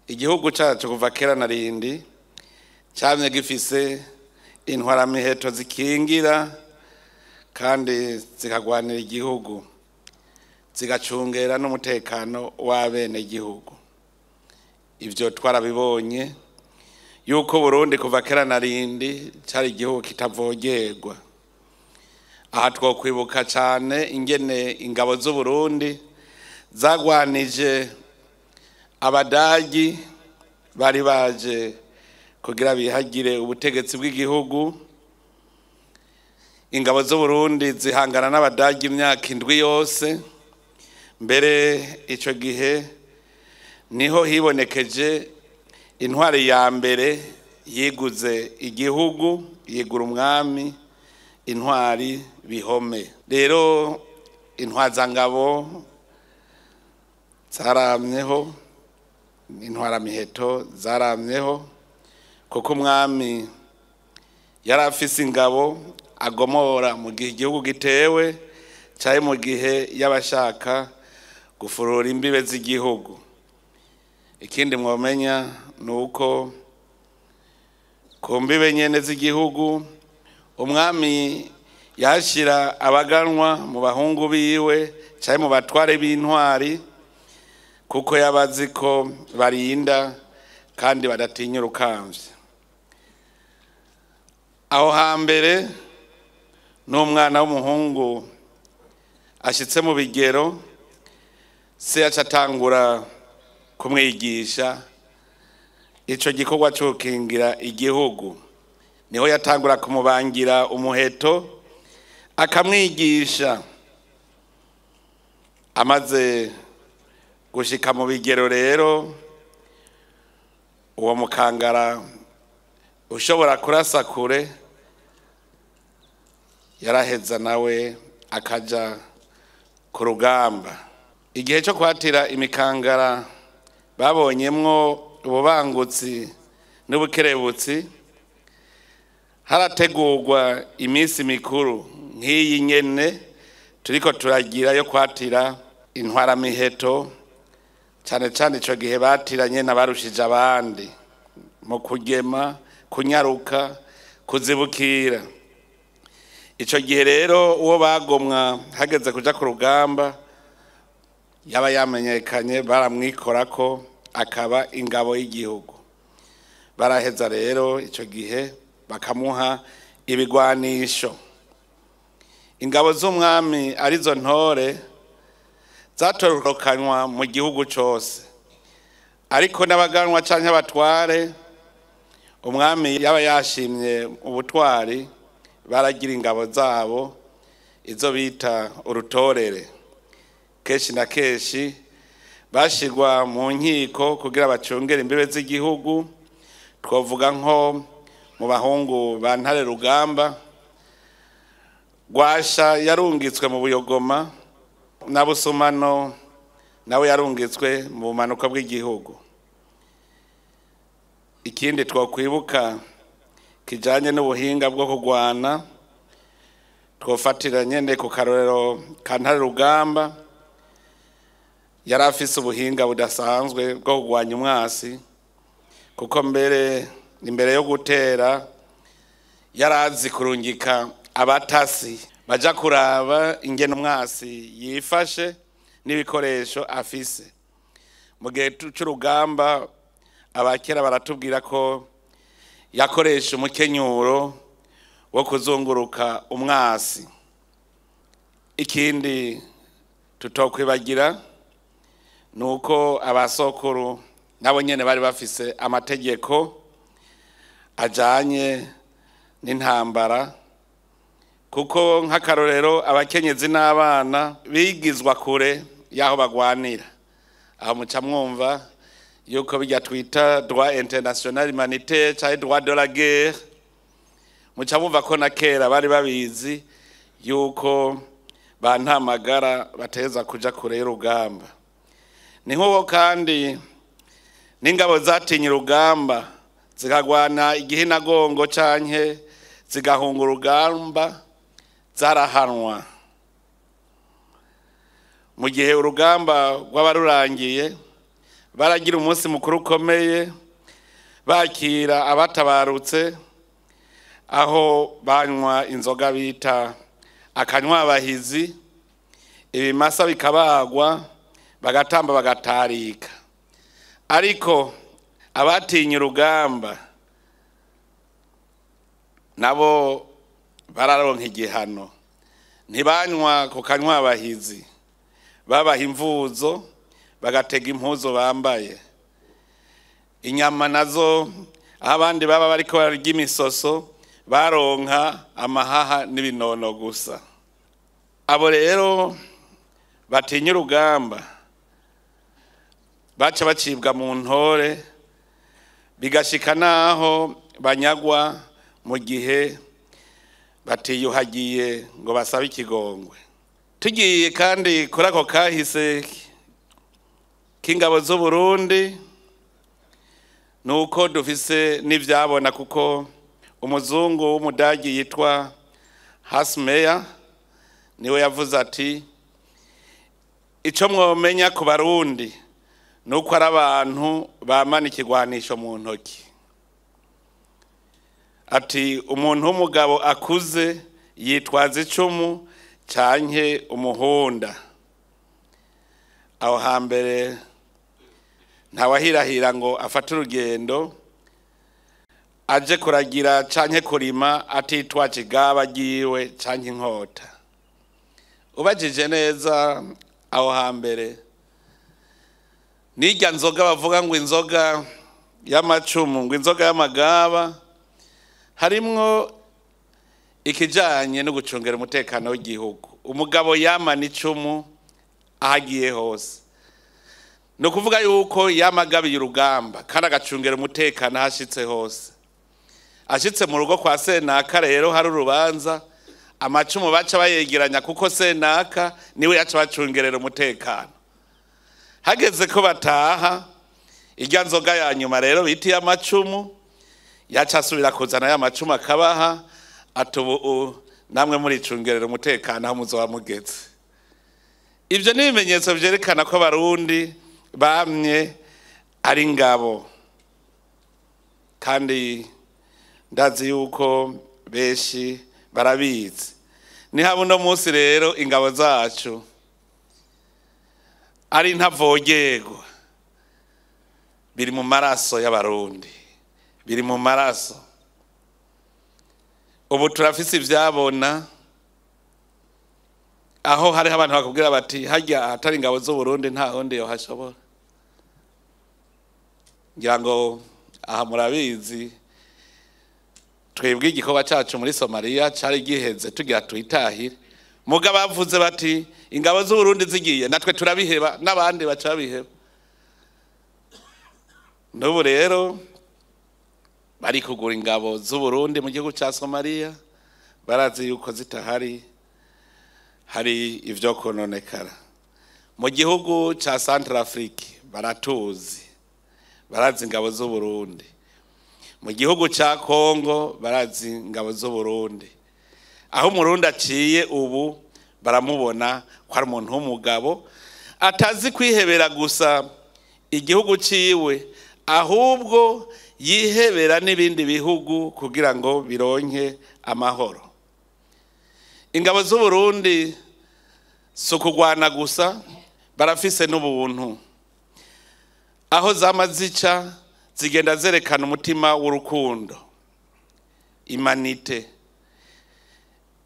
Igihugu cacu kuva kera na rindi camye gifise intwaramiheto zikingira kandi zikagwanira igihugu, zigacungera n'umutekano w'abenegihugu. Ivyo twarabibonye yuko Burundi kuva kera na rindi cari igihugu kitavogerwa. Aha twokwibuka cane ingene ingabo z'Uburundi zagwanije Abadagi bari baje kugira bihagire ubutegetsi bw'igihugu. Ingabo z'Uburundi zihangana n'Abadagi imyaka 7 yose. Mbere ico gihe niho hibonekeje intwari ya mbere yiguze igihugu, yigura umwami, intwari Bihome. Rero intwazangabo zaramyeho, intwaramiheto zaramyeho, kuko umwami yari afise ingabo agomora mu gihe igihugu gitewe canke mu gihe y'abashaka gufurura imbibe z'igihugu. Ikindi mwomenya nuko ku mbibe nyene z'igihugu umwami yashira abaganwa mu bahungu biwe canke mu batware b'intwari, kuko yabazi ko barinda kandi badatinya urukamvye. Aho hambere n'umwana w'umuhungu ashitse mu bigero, se yaca atangura kumwigisha ico gikorwa co gukingira igihugu. Niho yatangura kumubangira umuheto akamwigisha. Amaze gushika mu bigero rero, uwo mukangara ushobora kurasa kure yaraheza nawe akaja ku rugamba. Igihe cyo kwatira imikangara babonyemwo ububangutsi n'ubukerebutsi, harategurwa iminsi mikuru nk'iyi nyene turiko turagira yo kwatira intwaramiheto, cane cane ico gihe batiranye n'abarushije abandi mu kugema, kunyaruka, kuzibukira. Ico gihe rero uwo bagomwa hageze kuja ku rugamba yaba yamenyekanye, baramwikorako akaba ingabo y'igihugu. Baraheza rero ico gihe bakamuha ibigwanisho. Ingabo z'umwami arizo ntore zatorokanywa mu gihugu cose, ariko n'abaganwa canke abatware umwami yaba yashimye ubutwari baragira ingabo zabo izo bita urutorere. Kenshi na kenshi bashirwa mu nkiko kugira bacungere imbibe z'igihugu. Twovuga nko mu bahungu ba Ntare Rugamba, Gwasha yarungitswe mu Buyogoma, na Busumano nawe yarungitswe mu bumanuko bw'igihugu. Ikindi twokwibuka kijanye n'ubuhinga bwo kugwana, twofatira nyene ku karorero ka Ntare Rugamba. Yari afise ubuhinga budasanzwe bwo kugwanya umwasi, kuko mbere imbere yo gutera yarazi kurungika abatasi baja kuraba ingene umwasi yifashe n'ibikoresho afise. Mu gihe c'urugamba abakera baratubwira ko yakoresha umukenyuro wo kuzunguruka umwasi. Ikindi tutokwibagira nuko abasokuru nabo nyene bari bafise amategeko ajanye n'intambara, kuko nk'akarorero abakenyezi n'abana bigizwa kure y'aho bagwanira. Aho muca mwumva yuko bijya twita droit international humanitaire canke droit de la guerre, muca mwumva ko na kera bari babizi yuko ba ntamagara bateza kuja kure y'urugamba. Ni nk'uko kandi n'ingabo zatinye urugamba zikagwana igihinagongo canke zigahunga urugamba zarahanwa. Mu gihe urugamba rwaba rurangiye Baragira umunsi mukuru ukomeye bakira abatabarutse, aho banywa inzoga bita akanywabahizi, ibimasa bikabagwa, bagatamba bagatarika. Ariko abatinya urugamba nabo bararonka igihano, ntibanywa ku kanywabahizi, babaha imvuzo bagatega impuzo bambaye. Inyama nazo aho abandi baba bariko bararya imisoso baronka amahaha n'ibinono gusa. Abo rero batinya urugamba baca bacibwa mu ntore, bigashika naho banyagwa mu gihe batiyuhagiye ngo basabe ikigongwe. Tugiye kandi kuri ako kahise k'ingabo z'u Burundi, nuko dufise n'ivyabona, kuko umuzungu w'umudagi yitwa Hasmeyer niwe yavuze ati ico mwomenya ku Barundi nuko ari abantu bamana ikigwanisho mu ntoki. Ati umuntu w'umugabo akuze yitwaza icumu canke umuhunda. Aho hambere ntawahirahira ngo afate urugendo aje kuragira canke kurima atitwaje igaba ryiwe canke inkota. Ubajije neza aho hambere nirya nzoga bavuga ngo inzoga y'amacumu, ngo inzoga y'amagaba, harimwo ikijanye no gucungera umutekano w'igihugu. Umugabo yamana icumu ahagiye hose, ni ukuvuga yuko yamagabiye urugamba kandi agacungera umutekano ahashitse hose. Ashitse mu rugo kwa Senaka rero hari urubanza, amacumu baca bayegeranya kuko Senaka niwe yaca bacungerera umutekano. Hageze ko bataha, irya nzoga ya nyuma rero bita iy'amacumu, yaca asubira kuzana ya macumu akabaha, ati ubu namwe muricungerera umutekano aho muzoba mugeze. Ivyo ni ibimenyetso vyerekana ko Abarundi bamye ari ingabo, kandi ndazi yuko benshi barabizi. Ni haba uno munsi rero ingabo zacu ari ntavogerwa, biri mu maraso y'Abarundi, biri mu maraso. Ubu turafise ivyabona, aho hariho abantu bakubwira bati harya ahatari ingabo z'u Burundi nta wundi yohashobora. Ngira ngo aha murabizi, twebwe igikorwa cacu muri Somalia cari giheze tugira twitahire, muga bavuze bati ingabo z'u Burundi zigiye natwe turabiheba, n'abandi baca babiheba. N'ubu rero bari kugura ingabo z'u Burundi mu gihugu ca Somalia, barazi yuko zitahari hari ivyo kononekara. Mu gihugu ca Centrafrique baratuzi, barazi ingabo z'u Burundi. Mu gihugu ca Congo barazi ingabo z'u Burundi. Aho Umurundi aciye ubu baramubona ko ari umuntu w'umugabo atazi kwihebera gusa igihugu ciwe, ahubwo yihebera n'ibindi bihugu kugira ngo bironke amahoro. Ingabo z'u Burundi si ukugwana gusa, barafise n'ubuntu. Aho zama zica zigenda zerekana umutima w'urukundo, imanite.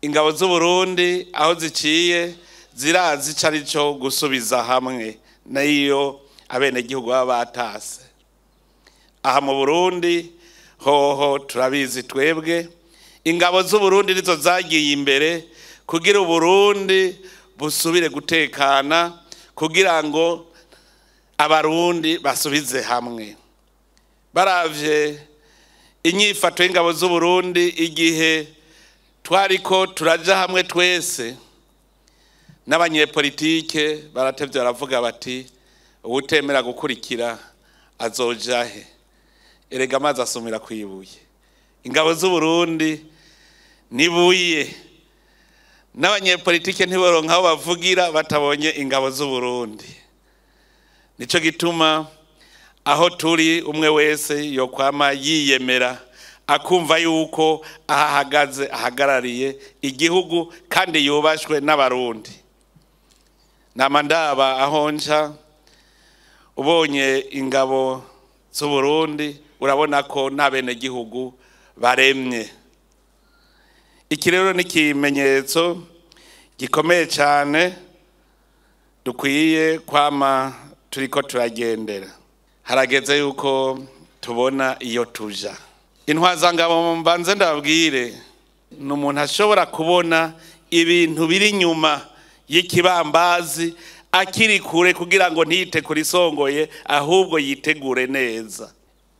Ingabo z'u Burundi aho ziciye zirazi ico arico gusubiza hamwe n'iyo abenegihugu baba batase. Aha mu Burundi hoho turabizi twebwe, ingabo z'u Burundi nizo zagiye imbere kugira Uburundi busubire gutekana, kugira ngo Abarundi basubize hamwe. Baravye inyifato y'ingabo z'u Burundi igihe twariko turaja hamwe twese, n'abanyepolitike baratevye baravuga bati uwutemera gukurikira azoja he? Erega amazi asumira kwibuye. Ingabo z'u Burundi nibuye, n'abanyepolitike ntiboronka aho bavugira batabonye ingabo z'u Burundi. Nico gituma Aho turi umwe wese yokwama yiyemera, akumva yuko ahahagaze ahagarariye igihugu kandi yubashwe n'Abarundi. Nama ndaba aho nca, ubonye ingabo z'u Burundi urabona ko n'abenegihugu baremye. Iki rero ni ikimenyetso gikomeye cyane dukwiye kwama turiko turagendera. Harageze yuko tubona iyo tuja. Intwazangabo mbanze ndababwire, ni umuntu ashobora kubona ibintu biri inyuma y'ikibambazi akiri kure kugira ngo ntiyite kuri songoye, ahubwo yitegure neza.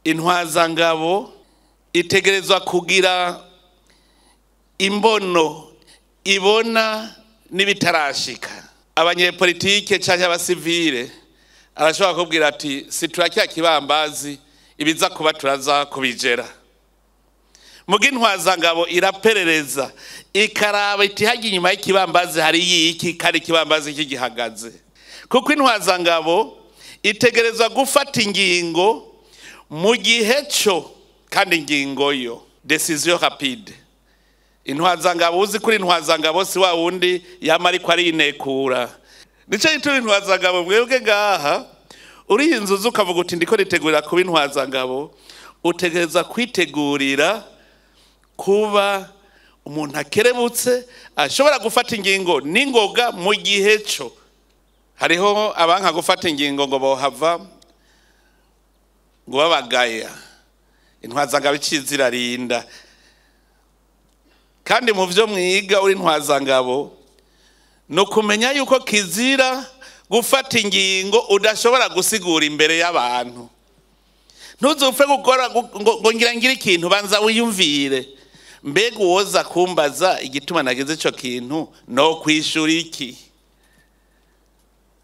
Intwazangabo itegerezwa kugira imbono ibona n'ibitarashika. Abanyepolitike canke abasivile arashobora kubwira ati si turakya kibambazi, ibiza kuba turaza kubijera. Muga intwazangabo iraperereza ikaraba iti hajya inyuma y'ikibambazi hari iki, kandi ikibambazi kigihagaze. Kuko intwazangabo itegerezwa gufata ingingo mu gihe cyo, kandi ingingo yo decision rapide. Intwazangabo uzi kuri intwazangabo si wa wundi yama ariko arinekura. Nico gituma intwazangabo mwebwe ngaha uri inzu ukavuga uti ndiko nitegurira kuba intwazangabo, utegereza kwitegurira kuba umuntu akerebutse ashobora gufata ingingo n'ingoga mu gihe cyo. Hariho abanka gufata ingingo ngo bohava ngo babagaya. Intwazangabo icizirarinda. Kandi mu vyo mwiga uri intwazangabo no kumenya yuko kizira gufata ingingo udashobora gusigura imbere y'abantu. Ntuzupfe gukora ngo ngira ngira ikintu, banza wiyumvire. Mbega uwoza kumbaza igituma nagize ico kintu no kwishura iki?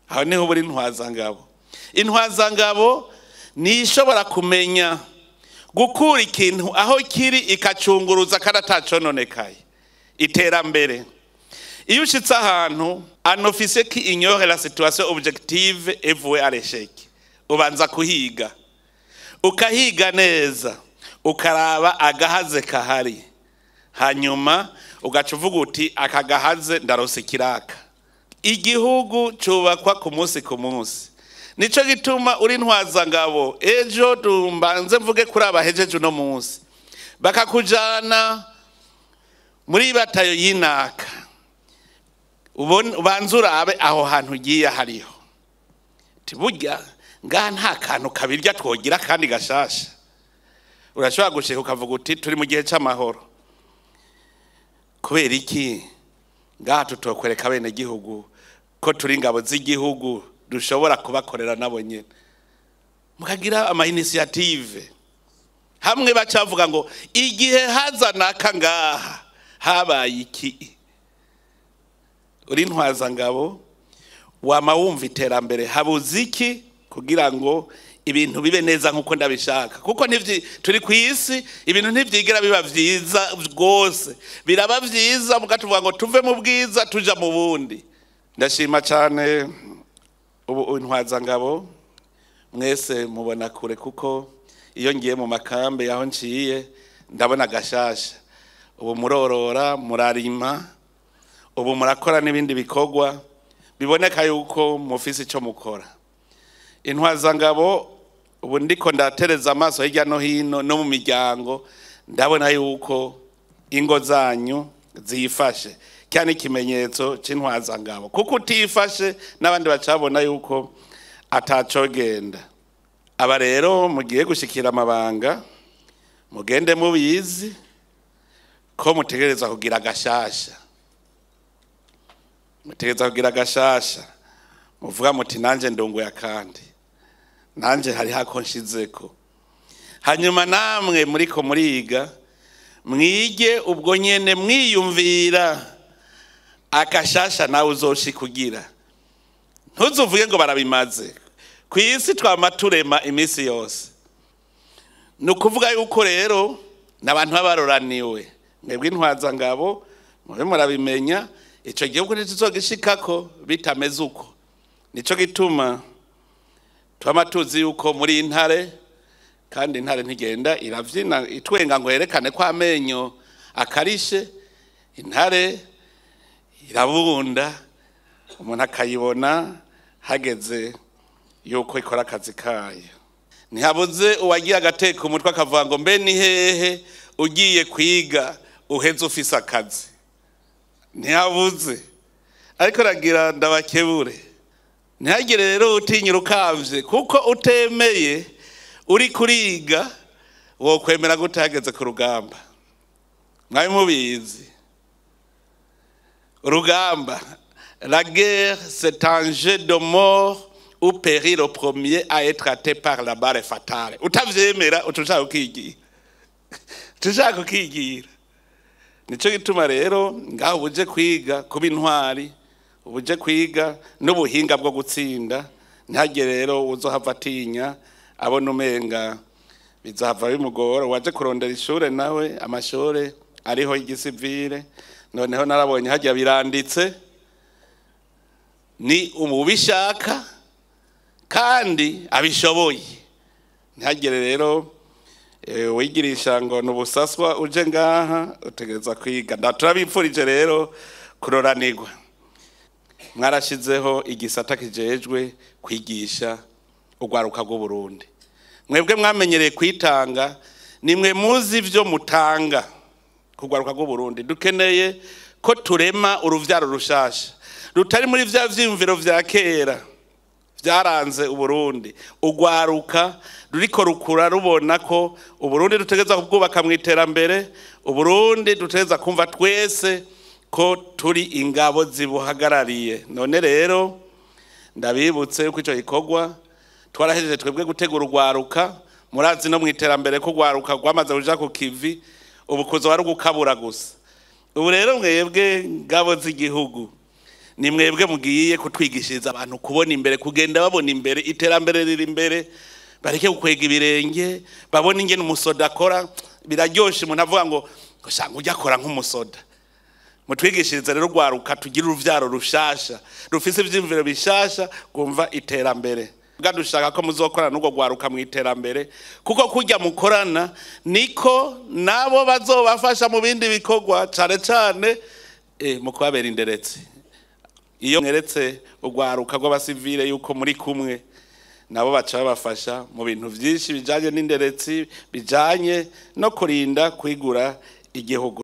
Aho niho buri intwazangabo. Intwazangabo nishobora kumenya gukura ikintu aho kiri ikacunguruza kandi atacononekaye. Iterambere. Iyo ushitse ahantu, un officier qui ignore la situation objective est voué à l'échec. Ubanza kuhiga, ukahiga neza, ukaraba agahaze kahari, hanyuma ugaca uvuga uti aka gahaze ndarose kiraka. Igihugu cubakwa ku munsi ku munsi. Nico gituma uri ntwazangabo ejo dumbanze mvuge kuri abahejeje uno munsi, bakakujana muri batayo y'inaka, ubanze urabe aho hantu ugiye hariho. Ati burya ngaha nta kantu kabirya twogira kandi gashasha. Urashobora gushika ukavuga uti turi mu gihe c'amahoro, kubera iki ngaha tutokwereka bene gihugu ko turi ingabo z'igihugu dushobora kubakorera nabo nyene? Mukagira ama initiative hamwe bacavuga ngo igihe hazanaka ngaha habaye iki. Uri ntwazangabo wama wumva iterambere habuze iki kugira ngo ibintu bibe neza nkuko ndabishaka. Kuko turi ku isi, ibintu ntivyigera biba vyiza rwose, biraba vyiza mugatuvuga ngo tuve mu bwiza tuja mu bundi. Ndashima cyane ubu intwazangabo mwese mubona kure, kuko iyo ngiye mu makambe yaho nciye ndabona gashasha. Ubu murorora, murarima, ubu murakora n'ibindi bikorwa biboneka yuko mufise ico mukora. Intwazangabo ubu ndiko ndatereza amaso hirya no hino no mu miryango, ndabona yuko ingo zanyu zifashe, cyane ikimenyetso c'intwazangabo. Kuko utifashe n'abandi bacabona yuko atacogenda. Aba rero mugiye gushikira amabanga, mugende mubizi ko mutegerezwa kugira agashasha. Mutegerezwa kugira agashasha. Muvuga muti nanje ndongoye akandi, nanje hari hako nshizeko. Hanyuma namwe muriko muriga, mwige ubwo nyene mwiyumvira akashasha nawe uzoshikugira. Ntuzuvuge ngo barabimaze. Ku isi twama turema iminsi yose. Ni ukuvuga yuko rero n'abantu babaroraniwe. Mwebwe intwazangabo mube murabimenya, ico gihugu ntituzogishikako bitameze uko. Nico gituma Twama tuzi yuko muri intare, kandi intare ntigenda iravyina itwenga ngo yerekane ko amenyo akarishe. Intare irabunda, umuntu akayibona hageze yuko ikora akazi kayo. Ntihabuze uwagiye agateka umutwe akavuga ngo mbe ni hehe ugiye kwiga uheze ufise akazi. Ntihabuze, ariko ragira ndabakebure, ntihagire rero utinyira ukamvye, kuko utemeye uri kuriga wokwemera gute hageze ku rugamba? Mwari mubizi urugamba, la guerre, c'est un jeu de mort où périt le premier à être atteint par la balle fatale. Utavyemera uca ushaka ukigira, uca ushaka ukigira. Nico gituma rero ngaho ubuje kwiga kuba intwari, ubuje kwiga n'ubuhinga bwo gutsinda. Ntihagire rero uzohava atinya abona umenga bizahava bimugora. Waje kurondera ishure nawe, amashure ariho y'igisivile, noneho narabonye hajya biranditse, ni umubishaka kandi abishoboye. Ntihagire rero wigirisha ngo nubusaswa uje ngaha, utegereza kwiga. Ndaturabipfurije rero kuroranirwa. Mwarashizeho igisata kijejwe kwigisha urwaruka rw'u Burundi. Mwebwe mwamenyereye kwitanga, nimwe muzi ivyo mutanga kugwaruka rw'u Burundi. Dukeneye ko turema uruvyaro rushasha rutari muri vya vyiyumviro vya kera vyaranze Uburundi. Urwaruka ruriko rukura rubona ko Uburundi dutegereza kubwubaka mu iterambere, Uburundi dutegereza kumva twese ko turi ingabo zibuhagarariye. None rero ndabibutse yuko ico gikorwa twarahejeje twebwe gutegura urwaruka. Murazi no mu iterambere ko urwaruka rwamaze kuja ku kivi, ubu kuzoba ari ugukabura gusa. Ubu rero mwebwe ngabo z'igihugu, ni mwebwe mugiye kutwigishiriza abantu kubona imbere, kugenda babona imbere, iterambere riri imbere, bareke gukwega ibirenge, babone ingene umusoda akora. Biraryoshe umuntu avuga ngo shanga ujya akora nk'umusoda. Mutwigishirize rero urwaruka, tugire uruvyaro rushasha rufise ivyiyumviro bishasha, kumva iterambere. Bwa dushaka ko muzokorana n'urwo rwaruka mu iterambere, kuko kurya mukorana niko nabo bazobafasha mu bindi bikorwa, cane cane mu kubabera inderetse. Iyo mweretse urwaruka rw'abasivile yuko muri kumwe nabo, baca babafasha mu bintu vyinshi bijanye n'inderetsi, bijanye no kurinda kwigura igihugu.